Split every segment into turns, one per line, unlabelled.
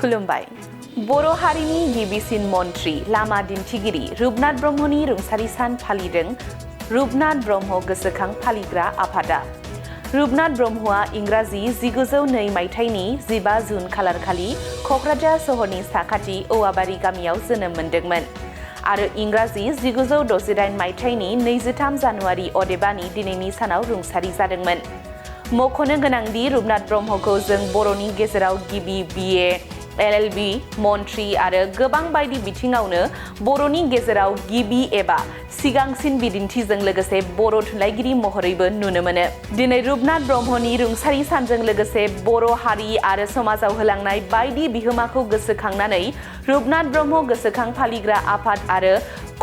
खुलुमबाय। बर' हारिनि गिबिसिन मन्त्रि लामा दिन्थिगिरि रुपनाथ ब्रह्मनि रुंसारि सान फालिदों रुपनाथ ब्रह्म गोसोखां फालिग्रा आफादा। रुपनाथ ब्रह्मआ इंराजि 1902 मायथाइनि 15 जुन खालारखालि क'क्राझार सहरनि साखाथि औवाबारि गामियाव जोनोम मोन्दोंमोन आरो इंराजि 1968 मायथाइनि 23 जानुवारि अदेबानि दिनैनि सानाव रुंसारि जादोंमोन। मख'नो गोनांदि रुपनाथ ब्रह्मखौ जों बर'नि गेजेराव गिबि BA LLB मन्त्रि आरो गोबां बायदि बिथिङावनो बर'नि गेजेराव गिबि एबा सिगांसिन बिदिन्थिजों लोगोसे बर' थुनलाइगिरि महरैबो नुनो मोनो। दिनै रुपनाथ ब्रह्मनि रुंसारि सानजों लोगोसे बर' हारि आरो समाजाव होलांनाय बायदि बिहोमाखौ गोसोखांनानै रुपनाथ ब्रह्म गोसोखां फालिग्रा आफाद आरो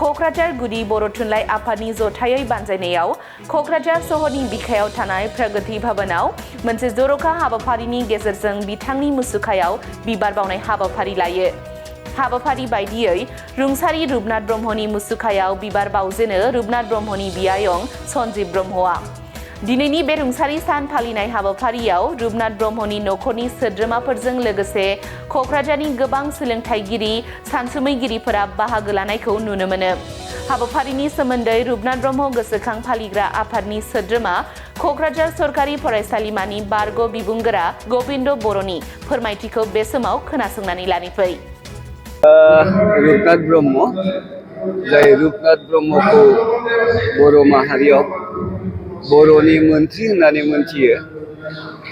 क'क्राझार गुदि बर' थुनलाइ आफादनि जथायै बानजायनायाव क'क्राझार सहरनि बिखायाव थानाय प्रगति भवनाव मोनसे जर'खा हाबाफारिनि गेजेरजों बिथांनि मुसुखायाव बिबार बावनाय हाबाफारि लायो। हाबाफारि बायदियै रुंसारि रुपनाथ ब्रह्मनि मुसुखायाव बिबार बावजेनो रुपनाथ ब्रह्मनि बियायं सन्जीब ब्रह्मआ। दिनैनि बे रुंसारि सान फालिनाय हाबाफारियाव रुपनाथ ब्रह्मनि नखरनि सोद्रोमाफोरजों लोगोसे क'क्राझारनि गोबां सोलोंथाइगिरि सानसुमैगिरिफोरा बाहागो लानायखौ नुनो मोनो। हाबाफारिनि सोमोन्दै रुपनाथ ब्रह्म गोसोखां फालिग्रा आफादनि सोद्रोमा क'क्राझार सरकारि फरायसालिमानि बारग' बिबुंगोरा गबिन्द बर'नि फोरमायथिखौ बे समाव खोनासंनानै लानिफै।
रुपनाथ ब्रह्म जाय रुपनाथ ब्रह्मखौ बर' माहारियाव बर'नि मन्त्रि होननानै मोनथियो।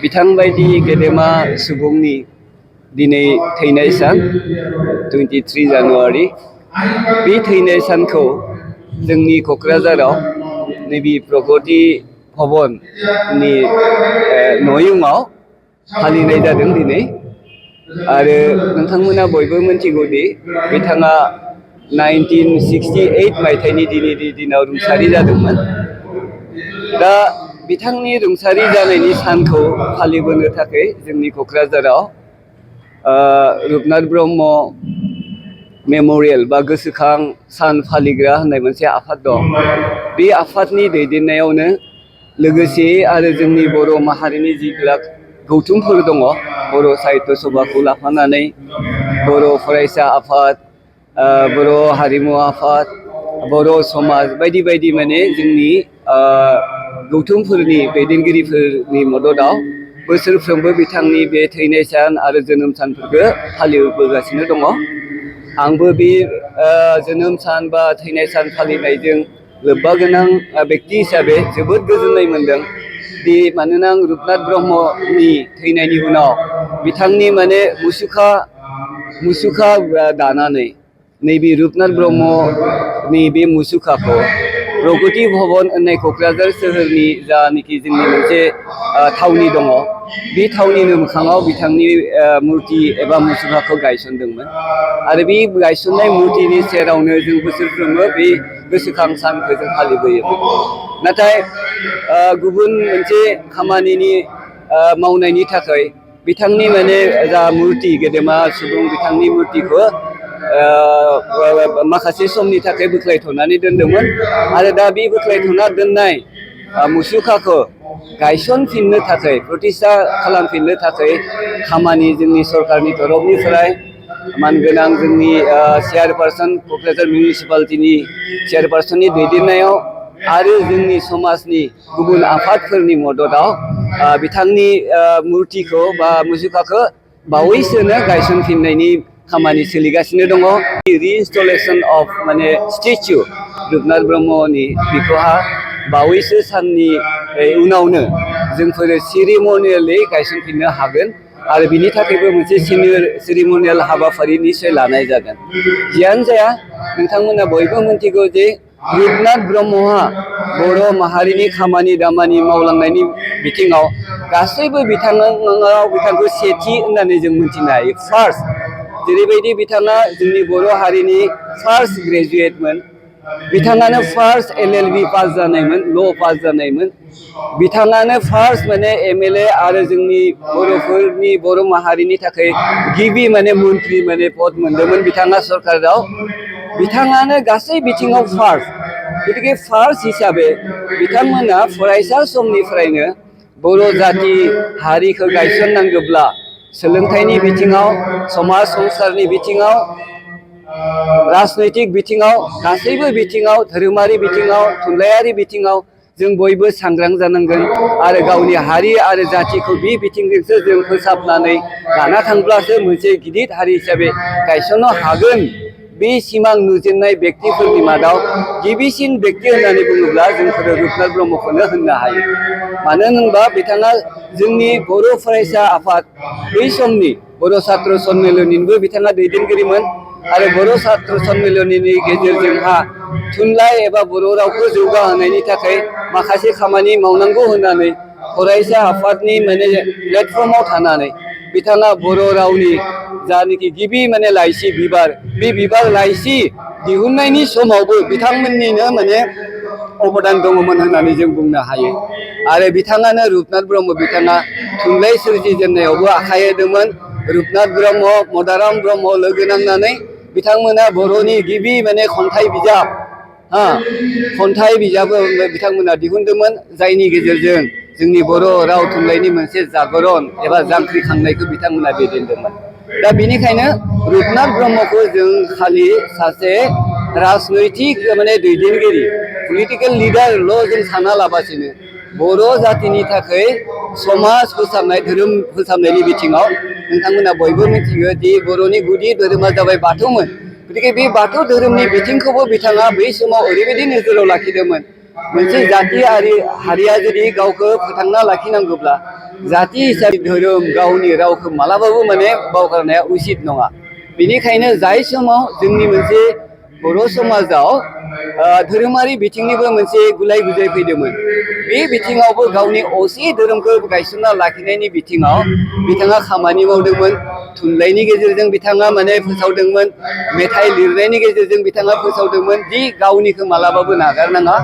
बिथां बायदि गेदेमा सुबुंनि दिनै थैनाय सान 23 जानुवारि। बे थैनाय सानखौ जोंनि क'क्राझाराव नैबे प्रगति भवननि न'युङाव फालिनाय जादों दिनै। आरो नोंथांमोना बयबो मिथिगौदि बिथाङा 1968 मायथाइनि दिनैनि दिनाव रुंसारि जादोंमोन। दा बिथांनि रुंसारि जानायनि सानखौ फालिबोनो थाखाय जोंनि क'क्राझाराव रुपनाथ ब्रह्म मेम'रियेल बा गोसोखां सान फालिग्रा होननाय मोनसे आफाद दं। बे आफादनि दैदेननायावनो लोगोसे आरो जोंनि बर' माहारिनि जिबिला गौथुमफोर दङ, बर' साहित्य सभाखौ लाफानानै बर' फरायसा आफाद, बर' हारिमु आफाद, बर' समाज बायदि बायदि माने जोंनि गौथुमफोरनि दैदेनगिरिफोरनि मददआव बोसोरफ्रोमबो बिथांनि बे थैनाय सान आरो जोनोम सानफोरखौ फालिबोगासिनो दङ। आंबो बे जोनोम सान बा थैनाय सान फालिनायजों लोब्बा गोनां बेक्ति हिसाबै जोबोद गोजोननाय मोन्दों दि मानोना आं रुपनाथ ब्रह्मनि थैनायनि उनाव बिथांनि माने मुसुखा दानानै नैबे रुपनाथ ब्रह्मनि बे मुसुखाखौ प्रगति भवन होननाय क'क्राझार सोहोरनि जानाखि जोंनि मोनसे थावनि दङ, बे थावनिनो मोखाङाव बिथांनि मुर्ति एबा मुसुखाखौ गायसनदोंमोन। आरो बे गायसननाय मुर्तिनि सेरावनो जों बोसोरफ्रोमबो बे गोसोखां सानखौ जों फालिबोयोमोन। नाथाय गुबुन मोनसे खामानिनि मावनायनि थाखाय बिथांनि माने जा मुर्ति गेदेमा सुबुं बिथांनि मुर्तिखौ माखासे समनि थाखाय बोख्लायथ'नानै दोनदोंमोन आरो दा बे बोख्लायथ'ना दोननाय मुसुखाखौ गायसनफिननो थाखाय प्रतिष्ठा खालामफिननो थाखाय खामानि जोंनि सरकारनि तरफनिफ्राय मानगोनां जोंनि चेयारपारसन क'क्राझार मिउनिसिपालिटिनि चेयारपारसननि दैदेननायाव आरो जोंनि समाजनि गुबुन आफादफोरनि मददआव बिथांनि मुर्तिखौ बा मुसुखाखौ बावैसोनो गायसनफिननायनि खामानि सोलिगासिनो दङ। रिइनस्टलेशन अफ माने स्टेचु रुपनाथ ब्रह्मनि बेखौहा बावैसो साननि उनावनो जोंफोरो सेरिमनियेलि गायसनफिननो हागोन आरो बिनि थाखायबो मोनसे सेरिमनियेल हाबाफारि निश्चय लानाय जागोन। जियानो जाया नोंथांमोना बयबो मिथिगौ जे रुपनाथ ब्रह्मआ बर' माहारिनि खामानि दामानि मावलांनायनि बिथिङाव गासैबो बिथांखौ सेथि होननानै जों मिथिनो हायो। फार्स्ट जेरैबायदि बिथाङा जोंनि बर' हारिनि फार्स्ट ग्रेजुवेटमोन, बिथाङानो फार्स्ट LLB पास जानायमोन, ल' पास जानायमोन, बिथाङानो फार्स्ट माने MLA आरो जोंनि बर'फोरनि बर' माहारिनि थाखाय गिबि माने मन्त्रि माने पद मोनदोंमोन बिथाङा सरकाराव। बिथाङानो गासै बिथिङाव फार्स्ट। गतिके फार्स्ट हिसाबै बिथांमोना फरायसा समनिफ्रायनो बर' जाति हारिखौ गायसननांगौब्ला सोलोंथाइनि बिथिङाव समाज संसारनि बिथिङाव राजनैतिक बिथिङाव गासैबो बिथिङाव धोरोमारि बिथिङाव थुनलाइयारि बिथिङाव जों बयबो सांग्रां जानांगोन आरो गावनि हारि आरो जातिखौ बे बिथिंजोंसो जों फोसाबनानै लाना थांब्लासो मोनसे गिदिर हारि हिसाबै गायसननो हागोन। बे सिमां नुजेननाय व्यक्तिफोरनि मादाव गिबिसिन व्यक्ति होननानै बुङोब्ला जोंफोर रुपनाथ ब्रह्मखौनो होननो हायो। मानो होनबा बिथाङा जोंनि बर' फरायसा आफाद बै समनि बर' सात्र सन्मेलननिबो बिथाङा दैदेनगिरिमोन आरो बर' सात्र सन्मेलननि गेजेरजोंहा थुनलाइ एबा बर' रावखौ जौगाहोनायनि थाखाय माखासे खामानि मावनांगौ होननानै फरायसा आफादनि माने प्लेटफर्माव थानानै बिथाङा बर' रावनि जानाखि गिबि माने लाइसि बिबार बे बिबार लाइसि दिहुननायनि समावबो बिथांमोननिनो माने अबदान दङमोन होननानै जों बुंनो हायो। आरो बिथाङानो रुपनाथ ब्रह्म बिथाङा थुनलाइ सोरजिजेननायावबो आखाइ होदोंमोन। रुपनाथ ब्रह्म मदाराम ब्रह्म लोगो नांनानै बिथांमोना बर'नि गिबि माने खन्थाइ बिजाब खन्थाइ बिजाब बिथांमोना दिहुनदोंमोन जायनि गेजेरजों जोंनि बर' राव थुनलाइनि मोनसे जागरण एबा जांख्रिखांनायखौ बिथांमोना दैदेनदोंमोन। दा बेनिखायनो रुपनाथ ब्रह्मखौ जों खालि सासे राजनैतिक माने दैदेनगिरि पलिटिकेल लिडारल' जों साना लाबासिनो बर' जातिनि थाखाय समाज फोसाबनाय धोरोम फोसाबनायनि बिथिङाव नोंथांमोना बयबो मिथिगौ दि बर'नि गुदि धोरोमा जाबाय बाथौमोन। गतिके बे बाथौ धोरोमनि बिथिंखौबो बिथाङा बै समाव ओरैबायदि नोजोराव लाखिदोंमोन मोनसे जाति हारिया जुदि गावखौ फोथांना लाखिनांगौब्ला जाति हिसाबै धोरोम गावनि रावखौ मालाबाबो माने बावगारनाया उचित नङा। बेनिखायनो जाय समाव जोंनि मोनसे बर' समाजाव धोरोमारि बिथिंनिबो मोनसे गुलाय गुजाय फैदोंमोन बे बिथिङावबो गावनि असे धोरोमखौ गायसनना लाखिनायनि बिथिङाव बिथाङा खामानि मावदोंमोन। थुनलाइनि गेजेरजों बिथाङा माने फोसावदोंमोन मेथाइ लिरनायनि गेजेरजों बिथाङा फोसावदोंमोन दि गावनिखौ मालाबाबो नागारनाङा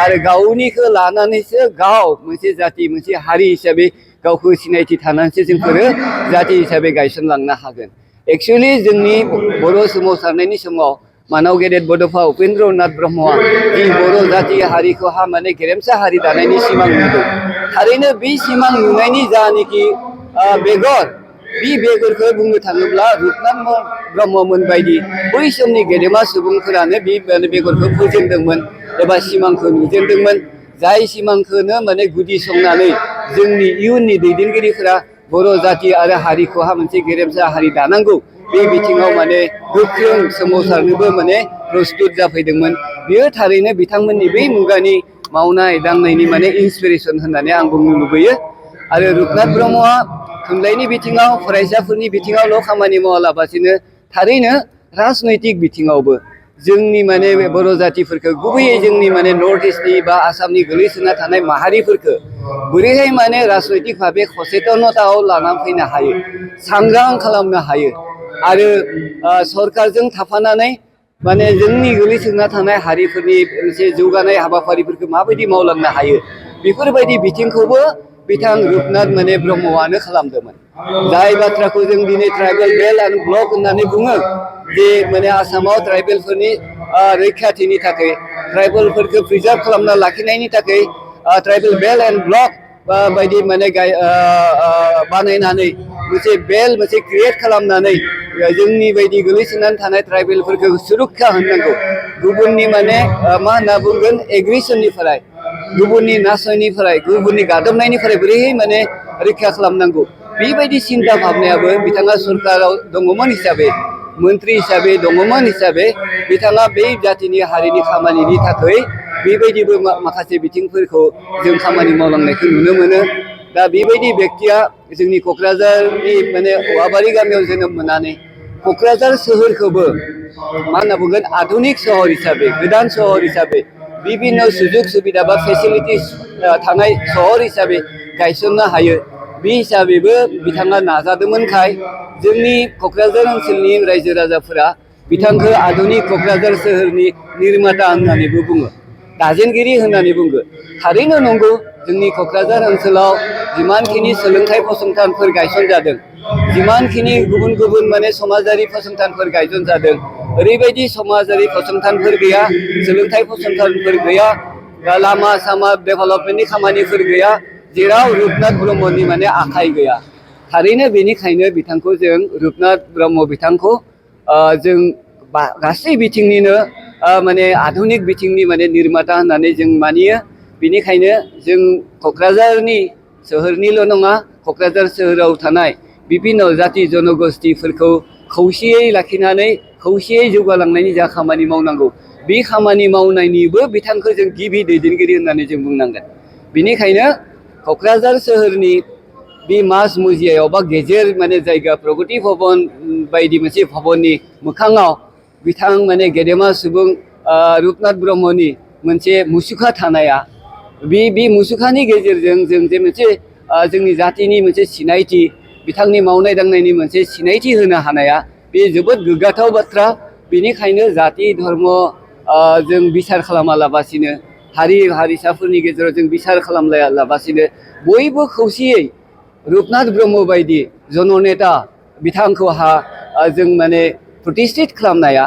आरो गावनिखौ लानानैसो गाव मोनसे जाति मोनसे हारि हिसाबै गावखौ सिनायथि थानानैसो जोंफोरो जाति हिसाबै गायसनलांनो हागोन। एक्सुवेलि जोंनि बर' सोमावसारनायनि समाव मानाव गेदेर बड'फा उपेन्द्र नाथ ब्रह्मआ जि बर' जाति हारिखौहा माने गेरेमसा हारि दानायनि सिमां नुदों। थारैनो बे सिमां नुनायनि जानाखि बेगर बे बेगरखौ बुंनो थाङोब्ला रुपनाथ ब्रह्ममोन बायदि बै समनि गेदेमा सुबुंफोरानो बे बेगरखौ फोजेनदोंमोन एबा सिमांखौ नुजेनदोंमोन। जाय सिमांखौनो माने गुदि संनानै जोंनि इयुननि दैदेनगिरिफोरा बर' जाति आरो हारिखौहा मोनसे गेरेमसा हारि दानांगौ बे बिथिङाव माने गोख्रों सोमावसारनोबो माने प्रस्तुत जाफैदोंमोन। बियो थारैनो बिथांमोननि बै मुगानि मावनाय दांनायनि माने इन्सपिरेसन होननानै आं बुंनो लुबैयो। आरो रुपनाथ ब्रह्मआ थुनलाइनि बिथिङाव फरायसाफोरनि बिथिङावल' खामानि मावालाबासिनो थारैनो राजनैतिक बिथिङावबो जोंनि माने बर' जातिफोरखौ गुबैयै जोंनि माने नर्थ इस्टनि बा आसामनि गोलैसोना थानाय माहारिफोरखौ बोरैहाय माने राजनैतिक भाबे सचेतनतायाव लाना फैनो हायो सांग्रां खालामनो हायो आरो सरकारजों थाफानानै माने जोंनि गोलैसोना थानाय हारिफोरनि मोनसे जौगानाय हाबाफारिफोरखौ माबायदि मावलांनो हायो बेफोरबायदि बिथिंखौबो बिथां रुपनाथ माने ब्रह्मआनो खालामदोंमोन। जाय बाथ्राखौ जों दिनै ट्राइबेल बेल्ट एन्ड ब्लक होननानै बुङो जे माने आसामाव ट्राइबेलफोरनि रैखाथिनि थाखाय ट्राइबेलफोरखौ प्रिजार्भ खालामना लाखिनायनि थाखाय ट्राइबेल बेल्ट एन्ड ब्लक बायदि माने बानायनानै मोनसे बेल्ट मोनसे क्रिएट खालामनानै जोंनि बायदि गोलैसोनानै थानाय ट्राइबेलफोरखौ सुरक्षा होनांगौ गुबुननि माने मा होनना बुंगोन एग्रेसननिफ्राय गुबुननि नासयनिफ्राय गुबुननि गादबनायनिफ्राय बोरैहाय माने रैखा खालामनांगौ बेबायदि सिन्था भाबनायाबो बिथाङा सरकाराव दङमोन हिसाबै मन्त्रि हिसाबै दङमोन हिसाबै बिथाङा बे जातिनि हारिनि खामानिनि थाखाय बेबायदिबो माखासे बिथिंफोरखौ जों खामानि मावलांनायखौ नुनो मोनो। दा बेबायदि व्यक्तिया जोंनि क'क्राझारनि माने औवाबारि गामियाव जोनोम मोननानै क'क्राझार सोहोरखौबो मा होनना बुंगोन आधुनिक सहर हिसाबै गोदान सहर हिसाबै बिभिन्न सुजुग सुबिदा बा फेसिलिटिस थानाय सहर हिसाबै गायसननो हायो बे हिसाबैबो बिथाङा नाजादोंमोनखाय जोंनि क'क्राझार ओनसोलनि रायजो राजाफोरा बिथांखौ आधुनिक क'क्राझार सोहोरनि निर्माता होननानैबो बुङो दाजेनगिरि होननानै बुङो। थारैनो नंगौ जोंनि क'क्राझार ओनसोलाव जिमानखिनि सोलोंथाइ फसंथानफोर गायसनजादों जिमानखिनि गुबुन गुबुन माने समाजारि फसंथानफोर गायसनजादों ओरैबायदि समाजारि फसंथानफोर गैया सोलोंथाइ फसंथानफोर गैया लामा सामा डेभेलपमेन्टनि खामानिफोर गैया जेराव रुपनाथ ब्रह्मनि माने आखाइ गैया। थारैनो बेनिखायनो बिथांखौ जों रुपनाथ ब्रह्म बिथांखौ जों गासै बिथिंनिनो माने आधुनिक बिथिंनि माने निर्माता होननानै जों मानियो। बेनिखायनो जों क'क्राझारनि सोहोरनिल' नङा क'क्राझार सोहोराव थानाय बिभिन्न जाति जनगोष्ठीफोरखौ खौसेयै लाखिनानै खौसेयै जौगालांनायनि जा खामानि मावनांगौ बे खामानि मावनायनिबो बिथांखौ जों गिबि दैदेनगिरि होननानै जों बुंनांगोन। बेनिखायनो क'क्राझार सोहोरनि बे माज मुजियायाव बा गेजेर माने जायगा प्रगति भवन बायदि मोनसे भवननि मोखाङाव बिथां माने गेदेमा सुबुं रुपनाथ ब्रह्मनि मोनसे मुसुखा थानाया बे मुसुखानि गेजेरजों जों जे मोनसे जोंनि जातिनि मोनसे सिनायथि बिथांनि मावनाय दांनायनि मोनसे सिनायथि होनो हानाया बे जोबोद गोग्गाथाव बाथ्रा। बेनिखायनो जाति धर्म जों बिसार खालामालाबासिनो हारि हारिसाफोरनि गेजेराव जों बिसार खालामलायालाबासिनो बयबो खौसेयै रुपनाथ ब्रह्म बायदि जननेता बिथांखौ जों माने प्रतिष्ठित खालामनाया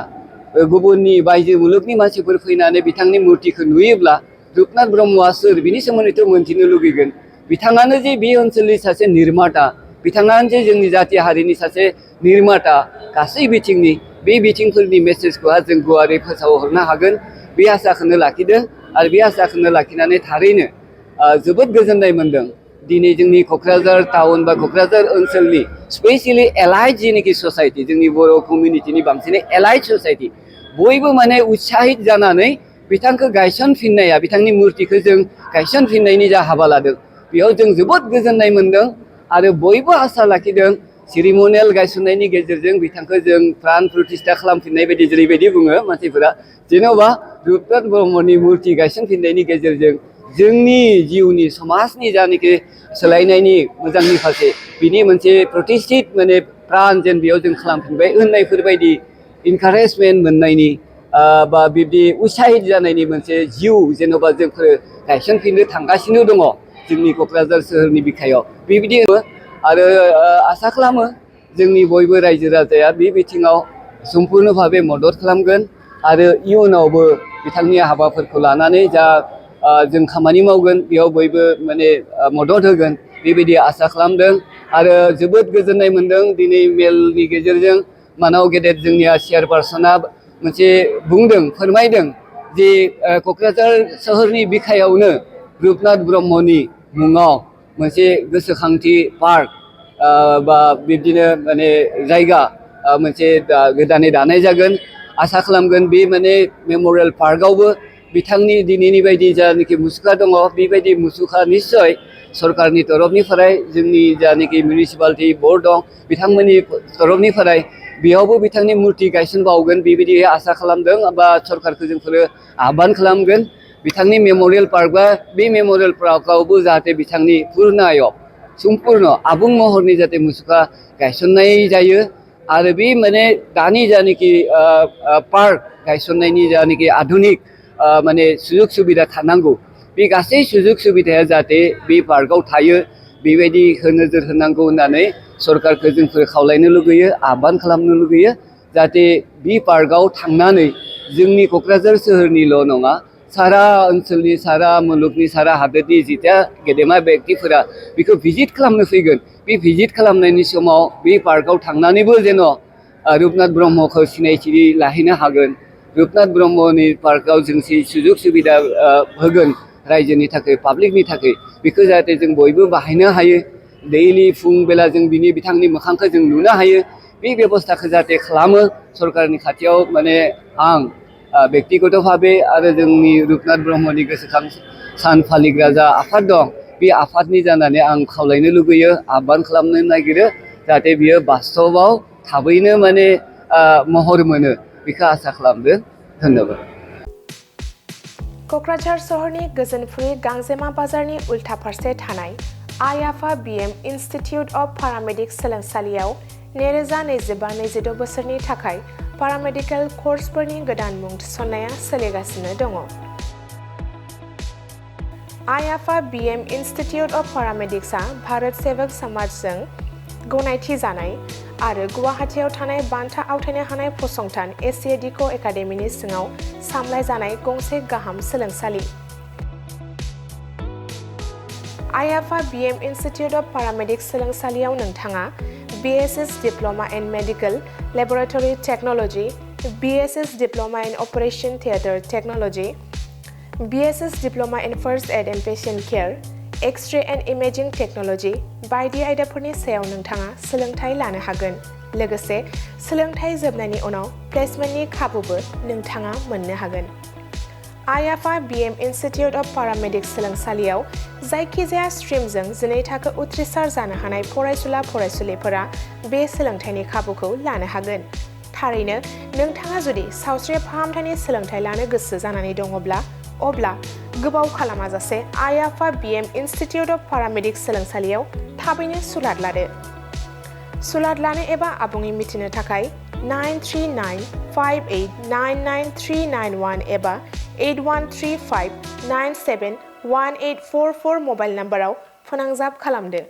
गुबुननि बायजो मुलुगनि मानसिफोर फैनानै बिथांनि मुर्तिखौ नुयोब्ला रुपनाथ ब्रह्मआ सोर बिनि सोमोन्दैथ' मोनथिनो लुगैगोन। बिथाङानो जे बे ओनसोलनि सासे निर्माता बिथाङानो जे जोंनि जाति हारिनि सासे निर्माता गासै बिथिंनि बे बिथिंफोरनि मेसेजखौ जों गुवारै फोसावहरनो हागोन बे आसाखौनो लाखिदों। आरो बे आसाखौनो लाखिनानै थारैनो जोबोद गोजोननाय मोन्दों। दिनै जोंनि क'क्राझार टाउन बा क'क्राझार ओनसोलनि स्पेसियेलि एलाइट जेनोखि ससाइटि जोंनि बर' कमिउनिटिनि बांसिनै एलाइट ससाइटि बयबो माने उत्साहित जानानै बिथांखौ गायसनफिननाया बिथांनि मुर्तिखौ जों गायसनफिननायनि जा हाबा लादों बेयाव जों जोबोद गोजोननाय मोन्दों। आरो बयबो आसा लाखिदों सेरिमनियेल गायसननायनि गेजेरजों बिथांखौ जों प्राण प्रतिष्ठा खालामफिननाय बायदि जेरैबायदि बुङो मानसिफोरा जेन'बा रुपनाथ ब्रह्मनि मुर्ति गायसनफिननायनि गेजेरजों जोंनि जिउनि समाजनि जानाखि सोलायनायनि मोजांनि फारसे बिनि मोनसे प्रतिष्ठित माने प्राण जेन बेयाव जों खालामफिनबाय होननायफोरबायदि इनकारेजमेन्ट मोननायनि बा बिब्दि उत्साहित जानायनि मोनसे जिउ जेन'बा जोंफोर गायसनफिननो थांगासिनो दङ जोंनि क'क्राझार सोहोरनि बिखायाव बेबायदि आरो आसा खालामो जोंनि बयबो रायजो राजाया बे बिथिङाव सम्पुर्ण भाबे मदद खालामगोन आरो इयुनावबो बिथांनि हाबाफोरखौ लानानै जा जों खामानि मावगोन बेयाव बयबो माने मदद होगोन बेबायदि आसा खालामदों। आरो जोबोद गोजोननाय मोन्दों दिनै मेलनि गेजेरजों मानाव गेदेर जोंनिया चेयारपार्सना मोनसे बुंदों फोरमायदों जे क'क्राझार सोहोरनि बिखायावनो रुपनाथ ब्रह्मनि मुङाव मोनसे गोसोखांथि पार्क बा बिब्दिनो माने जायगा मोनसे गोदानै दानाय जागोन। आसा खालामगोन बे माने मेम'रियेल पार्कआवबो बिथांनि दिनैनि बायदि जानाखि मुसुखा दङ बेबायदि मुसुखा निस्सय सरकारनि तरफनिफ्राय जोंनि जानाखि मिउनिसिपालिटि बर्ड दं बिथांमोननि तरफनिफ्राय बेयावबो बिथांनि मुर्ति गायसनबावगोन बेबायदि आसा खालामदों बा सरकारखौ जोंफोरो आह्वान खालामगोन। बिथांनि मेम'रियेल पार्कआ बे मेम'रियेल पार्कआवबो जाहाथे बिथांनि पुर्नायाव सम्पुर्ण आबुं महरनि जाहाथे मुसुखा गायसननाय जायो आरो बे माने दानि जानाखि पार्क गायसननायनि जानाखि आधुनिक माने सुजुग सुबिदा थानांगौ बे गासै सुजुग सुबिदाया जाहाथे बे पार्कआव थायो बेबायदिखौ नोजोर होनांगौ होननानै सरकारखौ जोंफोर खावलायनो लुगैयो आह्वान खालामनो लुगैयो जाहाथे बे पार्कआव थांनानै जोंनि क'क्राझार सोहोरनिल' नङा सारा ओनसोलनि सारा मुलुगनि सारा हादोरनि जिता गेदेमा बेक्तिफोरा बेखौ भिजिट खालामनो फैगोन बे भिजिट खालामनायनि समाव बे पार्कआव थांनानैबो जेन' रुपनाथ ब्रह्मखौ सिनायथि लाहैनो हागोन। रुपनाथ ब्रह्मनि पार्कआव जों सुजुग सुबिदा होगोन रायजोनि थाखाय पाब्लिकनि थाखाय बेखौ जाहाथे जों बयबो बाहायनो हायो दैलि फुं बेला जों बिथांनि मोखांखौ जों नुनो हायो बे बेबस्थाखौ जाहाथे खालामो सरकारनि खाथियाव माने आं बेक्तिगत भाबे आरो जोंनि रुपनाथ ब्रह्मनि गोसोखां सान फालिग्रा जा आफाद दं बे आफादनि जानानै आं खावलायनो लुगैयो आह्वान खालामनो नागिरो जाहाथे बियो बास्तबआव थाबैनो माने महर मोनो बेखौ आसा खालामदों। धन्यबाद।
क'क्राझार सहरनि गोजोनफुरि गांजेमा बाजारनि उल्था फारसे थानाय आइ आफा BM इन्स्टिटिउट अफ पारामेडिक्स सोलोंसालियाव 2025-26 बोसोरनि थाखाय पारामेडिकेल कर्सफोरनि गोदान मुं थिसननाया सोलिगासिनो दङ। आइ आफा BM इन्स्टिटिउट अफ पारामेडिक्सआ भारत सेवक समाजजों गनायथि जानाय आरो गुवाहाटीआव थानाय बान्था आवथायनो हानाय फसंथान ACADICO एकाडेमिनि सिङाव सामलाय जानाय गंसे गाहाम सोलोंसालि। आइआफा BM Institute of Paramedics सोलोंसालियाव नोंथाङा BSS Diploma in Medical Laboratory Technology, BSS Diploma in Operation Theatre Technology, BSS Diploma in First Aid and Patient Care, X-ray and Imaging Technology बायदि आयदाफोरनि सायाव नोंथाङा सोलोंथाय लानो हागोन। लोगोसे सोलोंथाय जोबनायनि उनाव प्लेसमेन्टनि खाबुबो नोंथाङा मोननो हागोन। आइआफा BM Institute of Paramedics सोलोंसालियाव जायखिजाया स्ट्रिमजों 12 थाखो उथ्रिसार जानो हानाय फरायसुला-फरायसुलिफोरा बे सोलोंथायनि खाबुखौ लानो हागोन। थारैनो नोंथाङा जुदि सावस्रि फाहामथायनि सोलोंथाय लानो गोसो जानानै दङब्ला अब्ला गोबाव खालामाजासे आइआफा BM Institute of Paramedics सोलोंसालियाव थाबैनो सुलाद लादो। सुलाद लानो एबा आबुङै मिथिनो थाखाय 93958999391 एबा 8135971844 मबाइल नाम्बाराव फोनांजाब खालामदो।